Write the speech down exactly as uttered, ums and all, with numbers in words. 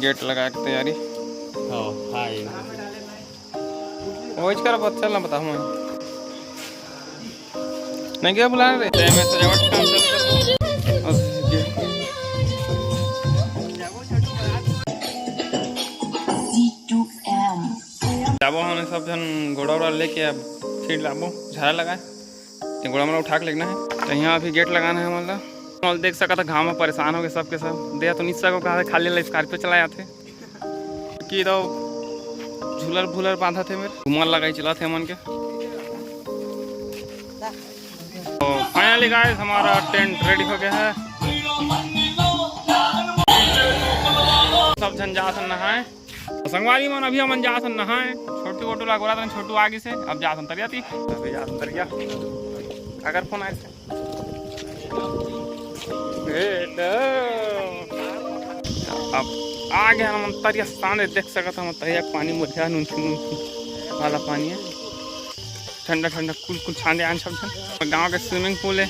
Gate लगाए के तैयारी। हाँ, हाय। वही कर, बच्चा ना बताऊँ मैं। नहीं गया बुलाने रे। ते में सजावट काम चल कर। बस ये। जाबो हमन सब झन गोड़ा उड़ा लेके अब फिर लाबो झाड़ा लगाए। ये गोड़ा मोड़ा उठा के लेगना है। तो यहाँ अभी गेट लगाना है हमन ला। हमन देख सकत ह घाम में परेशान हो गए सबके सब। दे तो निस्सा को कहा खाली ला स्कॉर्पियो चला जाते। कि तो झूलर भूलर बांधा थे मेरे। रुमाल लगाई चला थे हमन के। तो finally guys, हमारा टेंट रेडी हो गया है। सब झन जात हन नहाए। तो संगवारी मन, अभी हमन जात हन नहाए। छोटू वोटू ला गोला तन छोटू आगे से, अब जात हन तरिया ती। अभी जात हन तरिया। अगर फोन आए थे। ए, लो। अब आ गया हमन तरिया, सामने देख सकत हन तरिया के पानी मुरझा नुनछू नुनछू वाला पानी है। ठंडा ठंडा कुल कुल छांदे आन सब झन। गांव के स्विमिंग पूल है,